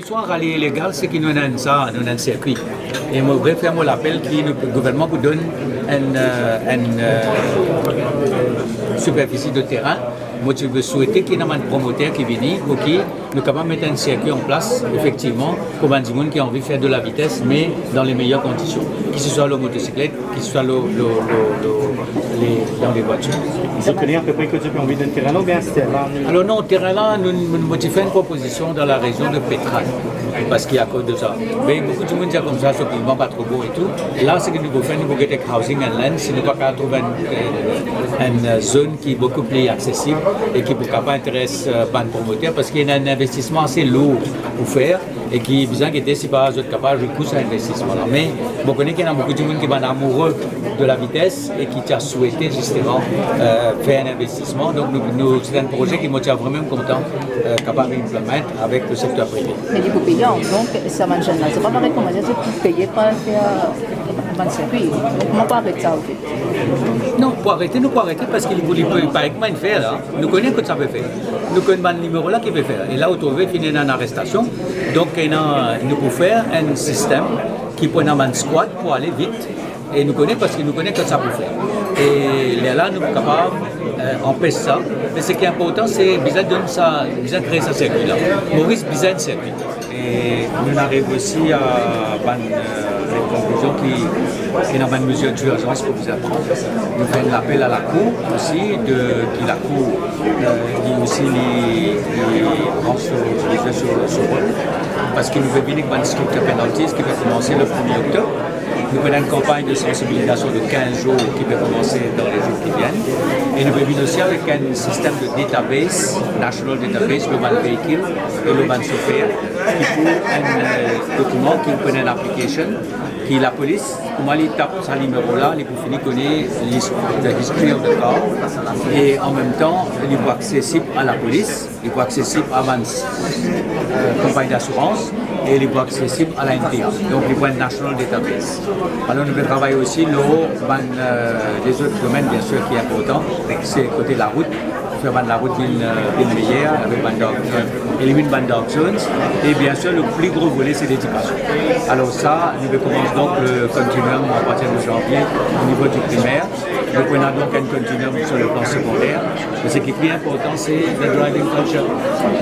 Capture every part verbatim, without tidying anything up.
Swa rale ilegal, seki nou ena enn sa, nou ena enn sirkwi. E mo ve fer mo lapel ki nou, gouvernman pou donn enn, eh, enn, eh, siperfisi de terin. Mo ti pe swete ki ena bann promoter ki vini pou ki nou kapav met enn sirkwi an plas, efektivman, pou bann dimoun ki anvi fer de la vites, me dan le meyer kondision, ki se swa lor motosiklet, ki se swa lor, lor, lor, lor, le, dan le vwatir. Zot kone apepre kot zot pe anvi donn terin la, oubien se la? Alor non, terin la, nou, nou, nou ti fer enn propozision dan la rezion de Petrak, parski akoz de sa, me boukou dimoun dir koumsa, so logman pa tro bon e tou. E la, seki nou pou fer, nou pou get ek Housing and Land, si nou pa kapav trouv enn, enn, enn zone ki boukou pli aksesib e ki pou kapav interes, eh, bann promoter, parski ena enn investisman ase lour pou fer e ki bizin gete si pa zot kapav rekou sa investisman la. Me mo kone ki ena boukou dimoun ki bann amoure de la vites e ki ti a swete zisteman, eh, fer enn investisman. Donk nou, nou, se enn proze ki mo ti a vremem kontan, eh, kapav inplement avek le sekter prive. Me li pou peye, donk sa bann zenn la, se pa parey kouma dir, se pou peye pou al fer bann sirkwi. Donk kouma pou aret sa, oke? Non, pou arete, nou pou arete parski li pou, li pou, li pa koumadir fer la. Nou kone kot sa pe fer. Nou konn bann nimero la ki pe fer. E la ou trouve finn ena enn arestasion. Donk ena, nou pou fer enn sistem ki pou ena bann squad pou ale vit. E nou kone, parski nou kone kot sa pou fer. E lerla nou pou kapav, eh, anpes sa. Me seki inportan, se bizin donn sa, bizin kree sa sirkwi la. Moris bizin sirkwi. E nou ariv osi a bann, eh, konklizion ki, ki ena bann mezir dirzans pou bizin pran. Nou fer enn lapel a lakour osi, de, ki lakour, eh, li osi li, li pran so, so, so rol, parski nou pe vini ek bann stricter penalties ki pe koumanse le premie oktob. Nou pe ena enn kanpagn de sansibilizasion de kinz zour ki pe koumanse dan le zour ki vinn. E nou pe vinn osi avek enn sistem de database, national database, lor bann veikil e lor bann sofer, ki pou enn, eh, dokiman ki pou ena enn application, ki lapolis, kouma li tap sa nimero la, li pou fini kone lis-, the history of the car, e an mem tan, li pou aksesib a lapolis. Li pou aksesib a bann, eh, konpagni dasirans e li pou aksesib a la N P A. Donk, li pou enn national database. Alor, nou pe travay osi lor bann, eh, lezot domenn, biensir, ki inportan, se kote larout, fer bann larout vinn, eh, vinn meyer avek bann dark, eh, eliminn bann dark zones, e biensir, le pli gro vole, se ledikasion. Alor sa, nou pe koumans donk le continuum apartir de zanvie o nivo di primer. Nou pou ena donk enn continuum sur le plan secondaire. Me seki pli inportan, se the driving culture.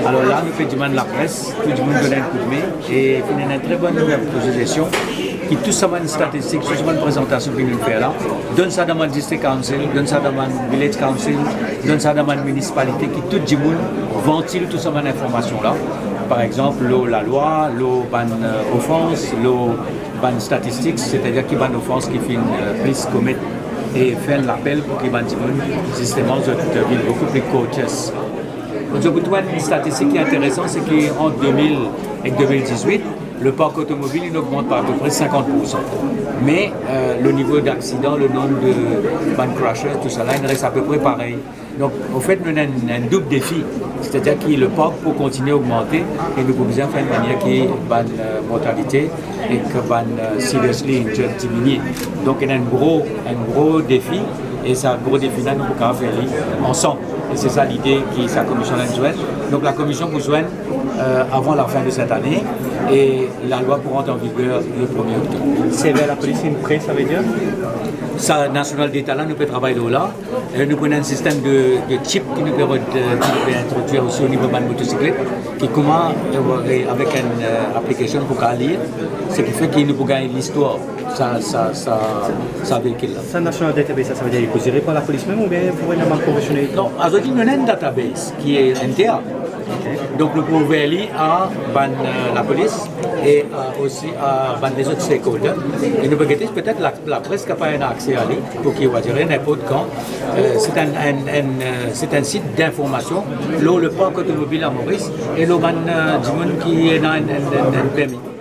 Alor la, nou pe dimann lapres, tou dimoun donn enn koudme, e finn ena enn tre bonn proze jestion, ki tou sa bann statistik, tou sa bann prezantasion ki nou fer la, donn sa dan bann district council, donn sa dan bann village council, donn sa dan bann minisipalite, ki tou dimoun vantil tou sa bann informasion la. Par exanp, lor lalwa, lor bann, eh, ofans, lor bann statistik, setadir ki bann ofans ki finn, eh, plis komet, e fer enn lapel pou ki bann dimoun, zisteman, zot, eh, vinn boukou pli cautious. Donk, zot pou trouv enn statistik ki interesan, se ki ant de mil ek de mil dizwit, le park otomobil, li ogmant par apepre sinkant poursan. Me, eh, le nivo daksidan, le nonb de bann crashes, tou sa la, li res apepre parey. Donk, anfet, nou ena enn, enn doub defi. Setadir ki le park pou kontigne ogmante e nou pou bizin fer enn manier ki bann, eh, mortalite ek bann, eh, seriously injured diminie. Donk, ena enn gro, enn gro defi, e sa gro defi la, nou pou kapav fer li ansam. E se sa lide ki sa komision la inn zwenn. Donk, la komision pou zwenn, eh, avan lafin de set ane, e lalwa pou rant an viger le premie oktob. Servi a lapolis inn pre, savedir? Sa national data la, nou pe travay lor la. Eh, nou pou ena enn sistem de, de chip ki nou pe rod-, eh, ki nou pe introdwir osi o nivo bann motosiklet, ki kouma, eh, avek enn, eh, application pou kapav lir, seki fer ki nou pou gagn listwar sa, sa, sa, sa veikil la. Sa national database, sa, savedir li pou zere par lapolis mem oubien pou ena bann profesionel? Non, azordi nou ena enn database ki N T A. Donk nou pou ouver li a bann, eh, lapolis e, eh, osi a bann lezot stakeholder. E nou pe gete petet la lapres kapav ena akse a li, pou ki, on va dire, ninport kan. Eh, se enn, enn, enn, eh, se enn sit dinformasion lor le park otomobil a Moris e lor bann, eh, dimoun ki ena enn, enn, enn, enn permi.